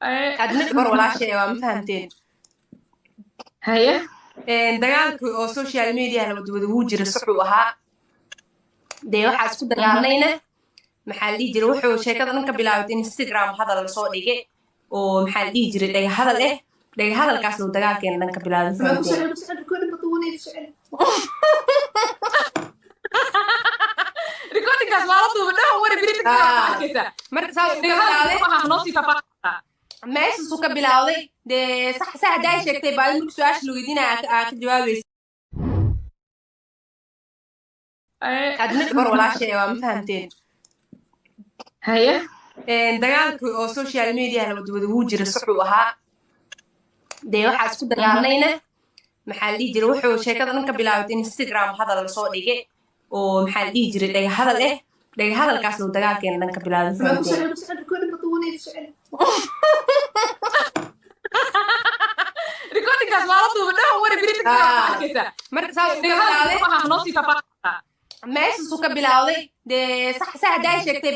Adna gabar walaashay waa, ma fahamteen? Haye. Dagaalkii oo social media la wadwada wuu jira, saxuu ahaa. Dee waxaa isku dagaalnayna, maxaa la dhihi jiray, wuxuu sheekada dhan ka bilaawday Instagram hadal lasoo dhigay oo, maxaa la dhihi jiray, dhaga hadal dhaga hadalkaas uu dagaalkeena dhan ka bilaawday, fahamteen? Recordingkaas waa la duuba dhan wari biri. Ah. Marka saas uu ka bilaawday. Waxaa noo sii faahfaahintaa. Meeshaasuu ka bilaawday. Dee sax sax haddaa sheegtay baa in marka su-aasha la weydiinaya aa ka jawaabaysa. Adna gabar walaashay waa, ma fahamteen? Haye. Dagaalkii oo social media la wadwada wuu jira, saxuu ahaa. Dee waxaa isku dagaalnayna, maxaa la dhihi jiray, wuxuu sheekada dhan ka bilaawday Instagram hadal lasoo dhigay oo, maxaa la dhihi jiray, dhaga hadal dhaga hadalkaas uu dagaalkeena dhan ka bilaawday, fahamteen? Recordingkaas waa la duuba dhan wari biri. Ah. Marka saas uu ka bilaawday. Waxaa noo sii faahfaahintaa. Meeshaasuu ka bilaawday. Dee sax sax haddaa sheegtay.